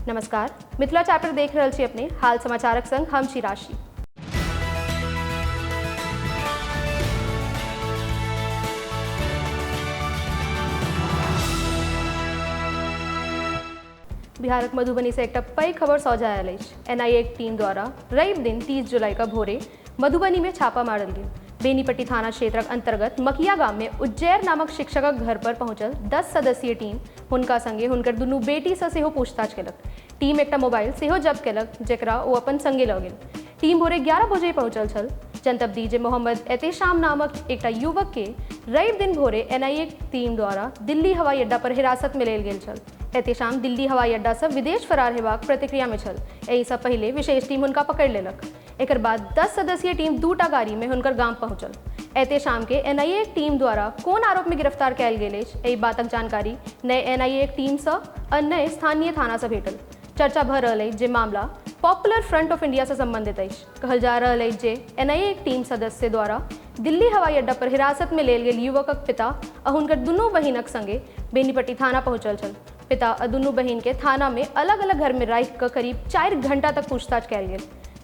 नमस्कार, मिथिला चैप्टर देख रहल छी अपने। हाल समाचारक संग हम छी राशि। बिहारक मधुबनी से एकटा पैघ खबर सोझा आयल अछि। एनआईए टीम द्वारा रवि दिन 30 जुलाई का भोरे मधुबनी में छापा मारल गेल। बेनीपट्टी थाना क्षेत्रक अंतर्गत मकिया गाम में उज्जैर नामक शिक्षकक घर पर पहुंचल 10 सदस्यीय टीम हुनका संगे हुनकर दुनू बेटी से सेहो पूछताछ केलक। टीम एकटा मोबाइल सेहो जब्त केलक, जकरा ओ अपन संगे लऽ गेल। टीम भोरे 11 बजे पहुंचल छल। जनतब दी जे मोहम्मद एहतेशाम नामक एकटा युवक के रवि दिन भोरे एनआईए टीम द्वारा दिल्ली हवाई अड्डा पर हिरासत में लेल गेल छल। एहतेशाम दिल्ली हवाई अड्डा से विदेश फरार हेबाक प्रतिक्रिया में छल। एहिसँ पहिले विशेष टीम हुनका पकड़ि लेलक। एकर बाद 10 सदस्यीय टीम 2टा गाड़ी में हुनकर गाम पहुंचल। एहतेशाम के एनआईए टीम द्वारा कोन आरोप में गिरफ्तार कयल गेल अछि, एहि बातक जानकारी नहि एनआईए टीमसँ आ नहि स्थानीय थानासँ भेटल। चर्चा भऽ रहल अछि जे मामला पॉपुलर फ्रंट ऑफ इंडिया से संबंधित अछि। कहल जा रहल अछि जे एनआईए टीम सदस्य द्वारा दिल्ली हवाई अड्डा पर हिरासत में लेल गेल युवकक पिता आ हुनकर दुनू बहिनक संगे बेनीपट्टी थाना पहुंचल छल। पिता आ दुनू बहिन के थाना में अलग अलग घर में राखि कऽ करीब 4 घंटा तक पूछताछ कयल गेल।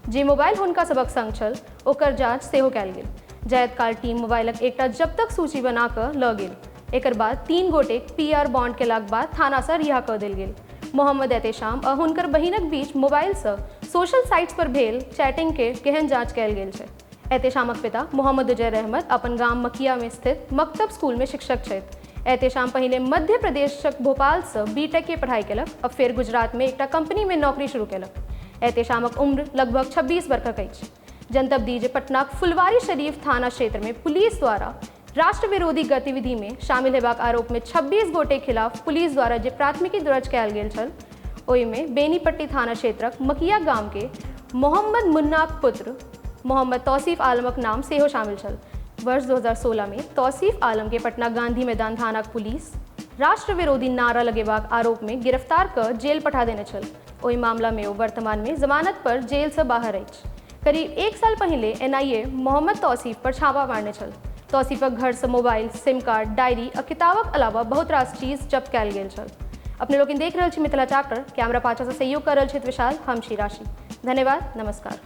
जे मोबाइल हुनका सभक संग छल, ओकर जांच सेहो कयल गेल। जाइत काल टीम मोबाइलक एकटा जब्तक सूची बना कऽ लऽ गेल। एकर बाद 3 गोटेक पीआर बॉन्ड केलाक बाद थानासँ रिहा कऽ देल गेल। मोहम्मद एहतेशाम आ हुनकर बहिनक बीच मोबाइलसँ सोशल साइट्स पर भेल चैटिंग के गहन जांच कयल गेल छै। एहतेशामक पिता मोहम्मद उजैर अहमद अपन गाम मकिया में स्थित मकतब स्कूल में शिक्षक छथि। एहतेशाम पहिने मध्य प्रदेशक भोपालसँ बीटेक के पढ़ाई केलक आ फेर गुजरात में एकटा कंपनी में नौकरी शुरू केलक। एहतेशामक उम्र लगभग 26 वर्षक अछि। जनतब दी जे पटनाक फुलवारी शरीफ थाना क्षेत्र में पुलिस द्वारा राष्ट्र विरोधी गतिविधि में शामिल हेबाक आरोप में 26 गोटे खिलाफ पुलिस द्वारा जे प्राथमिकी दर्ज कयल गेल छल, ओहिमे बेनीपट्टी थाना क्षेत्रक मकिया गाम के मोहम्मद मुन्नाक पुत्र मोहम्मद तौसीफ आलमक नाम सेहो शामिल छल। वर्ष 2016 में तौसीफ आलम के पटना गांधी मैदान थानाक पुलिस राष्ट्र विरोधी नारा लगेबाक आरोप में गिरफ्तार कऽ जेल पठा देने छल। ओहि मामला में ओ वर्तमान में जमानत पर जेल से बाहर अछि। करीब 1 साल पहिले एनआईए मोहम्मद तौसीफ पर छापा मारने छल। तौसीफक घर से मोबाइल, सिम कार्ड, डायरी आ किताबक अलावा बहुत रास चीज जब्त कयल गेल छल। अपने लोकनि देख रहल छी मिथिला चैप्टर। कैमरा पाछा से सहयोग कर रहल छथि विशाल, हम छी राशि। धन्यवाद, नमस्कार।